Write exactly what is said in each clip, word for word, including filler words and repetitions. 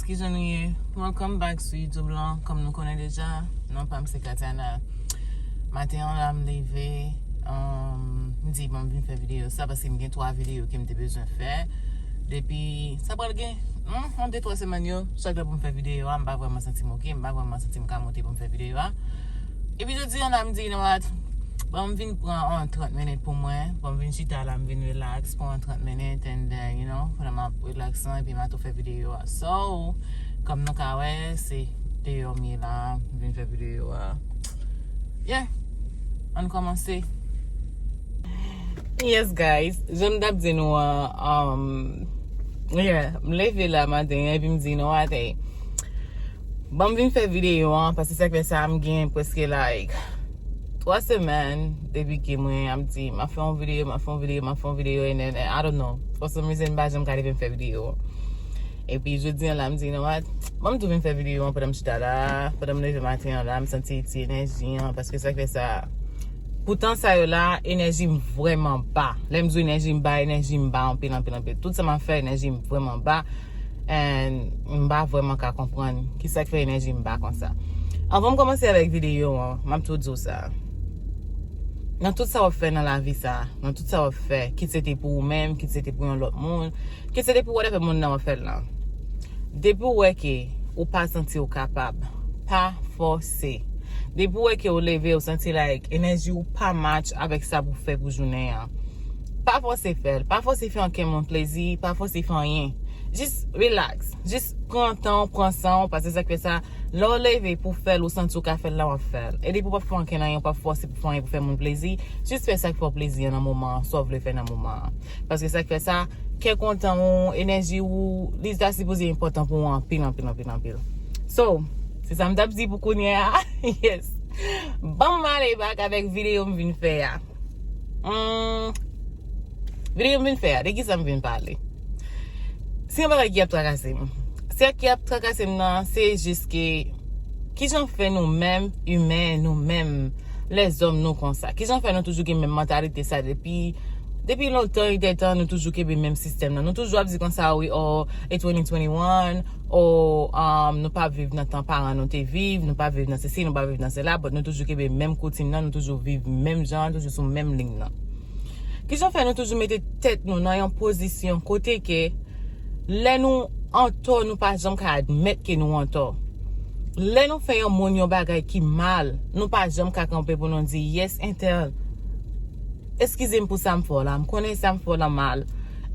Ki jan nou ye? Welcome back sou YouTube lan. Kòm nou konnen deja, non pa m se Katiana. Maten an la, m leve, um, m di, bon, m vin fè videyo sa, paske m gen twa videyo ke m te bezwen fè. Depi, sa pral gen, hmm, yon de twa semèn yo, chak lè pou m fè videyo a, m pa vrèman santi m oke, m pa vrèman santi m ka monte pou m fè videyo a. Epi jodi an la, m di, you know what? Bon, m vin pran yon trant minit pou mwen. Bon, m vin chita la, m vin relax pou yon trant minit, and then, you know, pandan m ap relax lan, epi m a tou fè videyo a. So, kòm nou ka wè, se deyò m ye la, m vin fè videyo a. Yeah, ann kòmanse. Yes, guys, jan m t ap di nou an, um, yeah, m leve la maten an, epi m di, you know what, hey, bon, m vin fè videyo an, paske sa k fè sa, m gen prèske, like, twa semèn depi ke mwen ap di, m ap fè yon videyo, m ap fè yon videyo, m ap fè yon videyo, and then, I don't know. For some reason, m pa janm ka leve m fè videyo. Epi, jodi an la, m di, you know what? Bon, m tou vin fè videyo an pandan m chita la, pandan m leve maten an la, m santi ti enèji an, paske sa k fè sa, pou tan sa yo la, enèji m vrèman ba. Lè m di w enèji m ba, enèji m ba anpil, anpil, anpil. Tout sa m ap fè, enèji m vrèman ba. And m pa vrèman ka konprann kisa k fè enèji m ba konsa. Anvan m kòmanse avèk videyo an, m ap tou di w sa. Nan tout sa w ap fè nan lavi sa, nan tout sa w ap fè, kit se te pou ou menm, kit se te pou yon lòt moun, kit se te pou whatever moun nan w ap fè l lan, depi w wè ke ou pa santi w kapab, pa fòse. Depi w wè ke w leve, w santi like enèji w pa match avèk sa pou fè pou jounen an, pa fòse fè l. Pa fòse fè ankenn moun plezi, pa fòse fè anyen. Jis relax. Jis pran tan w, pran san w, paske sa k fè sa, lè w leve pou fè l, ou santi w ka fè l la, w ap fè l. E depi w p ap fè ankenn anyen, w p ap fòse pou fè anyen pou fè moun plezi, jis fè sa k fè w plezi an nan moman an, sa w vle fè nan moman an. Paske sa k fè sa, kè kontan ou, enèji ou, li ta sipoze enpòtan pou ou anpil, anpil, anpil, anpil. So, se sa m t ap di pou kounye a. Yes. Ban m ale back avèk videyo m vin fè a. Hmm, videyo m vin fè a, de kisa m vin pale? Se yon bagay ki ap trakase m. Sa ki ap trakase m nan, se jis ke kijan fè nou menm, imen, nou menm, lèzòm, nou konsa? Kijan fè nou toujou gen menm mantalite sa depi, depi lontan, i dètan, nou toujou kenbe menm sistèm nan? Nou toujou ap di konsa, wi, oh, e twenty twenty-one, oh, um, nou pa viv nan tan paran nou te viv, nou pa viv nan sesi, nou pa viv nan sela, but nou toujou kenbe menm koutim nan, nou toujou viv menm jan, toujou sou menm liy nan. Kijan fè nou toujou mete tèt nou nan yon pozisyon kote ke lè nou antò, nou pa janm ka admèt ke nou antò? Lè nou fè yon moun yon bagay ki mal, nou pa janm ka kanpe pou nou di, yes, entèl, eskize m pou sa m fè w la, m konnen sa m fè w la mal.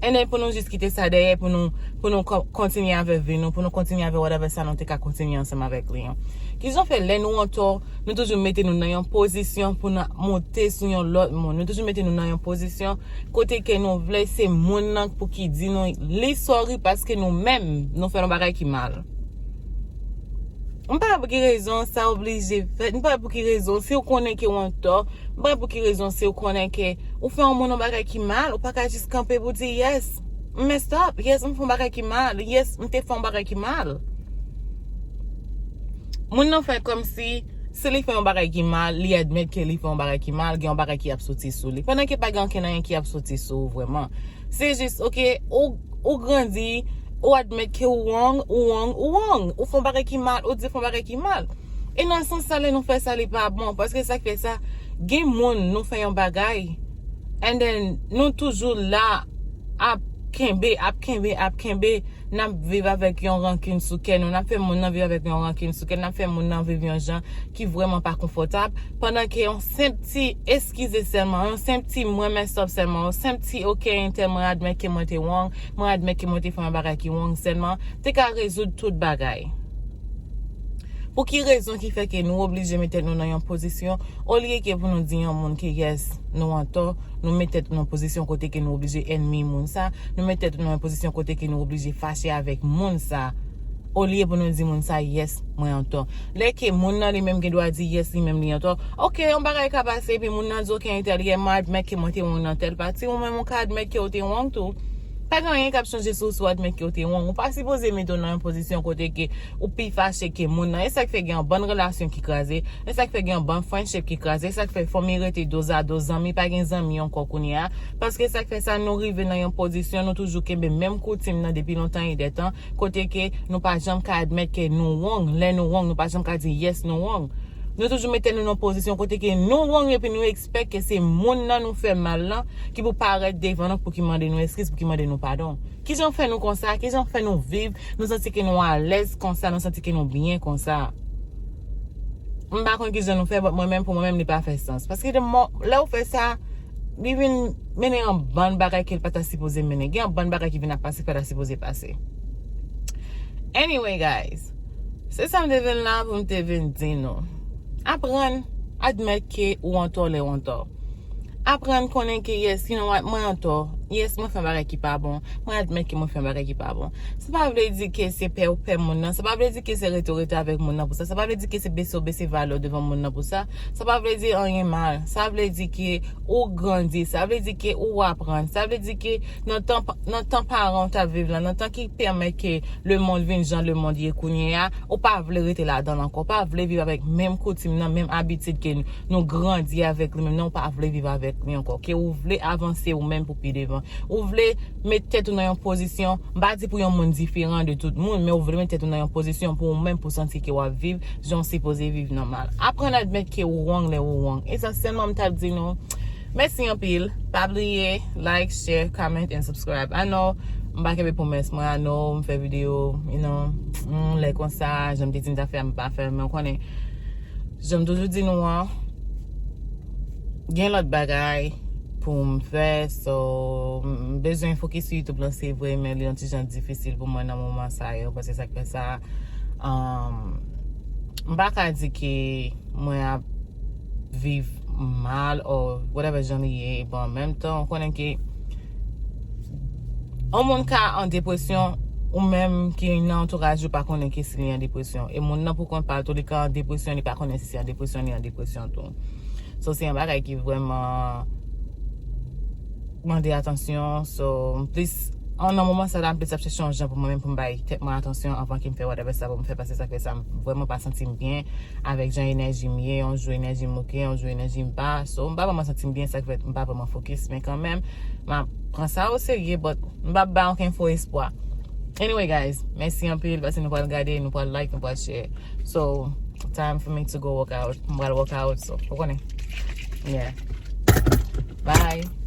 And then pou nou jis kite sa dèyè, pou nou, pou nou ko-, kontinye avèk vi nou, pou nou kontinye avèk whatever sa nou te ka kontinye ansanm avèk li an. Kijan fè lè nou antò, nou toujou mete nou nan yon pozisyon pou nou monte sou yon lòt moun? Nou toujou mete nou nan yon pozisyon kote ke nou vle se moun nan pou ki di nou li sorry paske nou menm nou fè yon bagay ki mal. M pa wè pou ki rezon sa oblije fèt. M pa wè pou ki rezon, si w konnen ke w antò, m pa wè pou ki rezon, si w konnen ke ou fè yon moun yon bagay ki mal, ou pa ka jis kanpe pou di, yes, m messed up, yes, m fè yon bagay ki mal, yes, m te fè yon bagay ki mal. Moun nan fè kòmsi, si li fè yon bagay ki mal, li admèt ke li fè yon bagay ki mal, gen yon bagay ki ap soti sou li. Pandan ke pa gen ankenn anyen ki ap soti sou ou vrèman. Se jis, oke, ou, ou grandi, ou admèt ke ou wrong, ou wrong, ou wrong. Ou fè yon bagay ki mal, ou di fè yon bagay ki mal. E nan sans sa, lè nou fè sa, li pa bon. Paske sa k fè sa, gen moun, nou fè yon bagay, and then nou toujou la ap kenbe, ap kenbe, ap kenbe. N ap viv avèk yon rankin sou kè nou, n ap fè moun nan viv avèk yon rankin sou kè, n ap fè moun nan viv yon jan ki vrèman pa konfòtab, pandan ke yon senp ti eskize sèlman, yon senp ti mwen messed up sèlman, yon senp ti, oke, entèl, mwen admèt ke mwen te wrong, mwen admèt ke mwen te fè yon bagay ki wrong sèlman, te ka rezoud tout bagay. Pou ki rezon ki fè ke nou oblije met tèt nou nan yon pozisyon, olye ke pou nou di yon moun ke yes, nou antò, nou met tèt nou nan pozisyon kote ke nou oblije ènmi moun sa, nou met tèt nou nan yon pozisyon kote ke nou oblije fache avèk moun sa, olye pou nou di moun sa, yes, mwen antò. Lè ke moun nan li menm gen dwa di yes, li menm li antò, oke, yon bagay ka pase, epi moun nan di, oke, entèl, yeah, mwen admèt ke mwen te wrong nan tèl pati, ou menm ou ka admèt ke ou te wrong tou. Pa gen anyen k ap chanje sou ou si w admèt ke w te wrong. Ou pa sipoze mete w nan yon pozisyon kote ke ou pi fache ke moun nan. E sa k fè gen yon bann relasyon ki kraze. E sa k fè gen yon bann friendship ki kraze. E sa k fè fanmi rete dozado, zanmi pa gen zanmi ankò kounye a. Paske sa k fè sa, nou rive nan yon pozisyon, nou toujou kenbe menm koutim nan depi lontan e dètan, kote ke nou pa janm ka admèt ke nou wrong. Lè nou wrong, nou pa janm ka di yes, nou wrong. Nou toujou mete nou nan pozisyon kote ke nou wrong epi nou ekspèk ke se moun nan nou fè mal lan ki pou parèt devan nou pou ki mande nou eskiz, pou ki mande nou padon. Kijan fè nou konsa? Kijan fè nou viv? Nou santi ke nou alèz konsa, nou santi ke nou byen konsa. M pa konn kijan nou fè, but mwen menm, pou mwen menm, li pa fè sans. Paske de mo, lè ou fè sa, li vin mennen yon bann bagay ke l pa ta sipoze mennen. Gen yon bann bagay ki vin ap pase, ki pa ta sipoze pase. Anyway, guys, se sa m te vin la pou m te vin di nou. Aprann admèt ke ou antò lè ou antò. Aprann konnen ke, yes, you know what, mwen antò. Yes, mwen fè yon bagay ki pa bon. Mwen admèt ke mwen fè yon bagay ki pa bon. Sa pa vle di ke se pè ou pè moun nan. Sa pa vle di ke se rete ou rete avèk moun nan pou sa. Sa pa vle di ke se bese ou bese valè w devan moun nan pou sa. Sa pa vle di anyen mal. Sa vle di ke ou grandi. Sa vle di ke ou aprann. Sa vle di ke nan tan, nan tan paran w t ap viv la, nan tan ki pèmèt ke lemonn vin jan lemonn ye kounye a, ou pa vle rete ladan l ankò. Ou pa vle viv avèk menm koutim nan, menm abitid ke nou grandi avèk li menm nan, ou pa vle viv avèk li ankò. Ke ou vle avanse ou menm pou pi devan. Ou vle met tèt ou nan yon pozisyon, m pa di pou yon moun diferan de tout moun, men ou vle met tèt ou nan yon pozisyon pou ou menm, pou santi ke w ap viv jan w sipoze viv nòmal. Aprann admèt ke ou wrong lè ou wrong. Esansyèlman, m t ap di nou, mèsi anpil. Pa bliye, like, share, comment, and subscribe. I know, m pa kenbe pwomès mwen, I know, m fè videyo, you know, m lè konsa, jan m te di m ta fè, m pa fè, men w konnen, jan m toujou di nou an, gen lòt bagay pou m fè, so, m bezwen fokis sou YouTube lan, se vre, men li yon ti jan difisil pou mwen nan moman sa yo, paske sa k fè sa, um, m pa ka di ke mwen ap viv mal, or whatever jan li ye, bon, an menm tan, ou konnen ke yon moun ka an depresyon, ou menm ki nan antouraj ou pa konnen ke si li an depresyon. E moun nan pou kont pa l tou, li ka an depresyon, li pa konnen si se an depresyon, li an depresyon tou. So, se yon bagay ki vrèman mande atansyon. So, plis, an nan moman sa la, m plis ap chèche yon jan pou mwen menm, pou m bay tèt mwen atansyon anvan ke m fè whatever sa pou m fè, paske sa k fè sa, m vrèman pa santi m byen avèk jan enèji m ye. Yon jou enèji m oke, yon jou enèji m pa. So, m pa vrèman santi m byen, sa k fè m pa vrèman fokis. Men kanmenm, m ap pran sa o serye, but m p ap bay okenn fo espwa. Anyway, guys, mèsi anpil, paske nou pral gade, nou pral like, nou pral share. So, time for me to go work out. M pral work out, so, ou konnen. Yeah. Bye.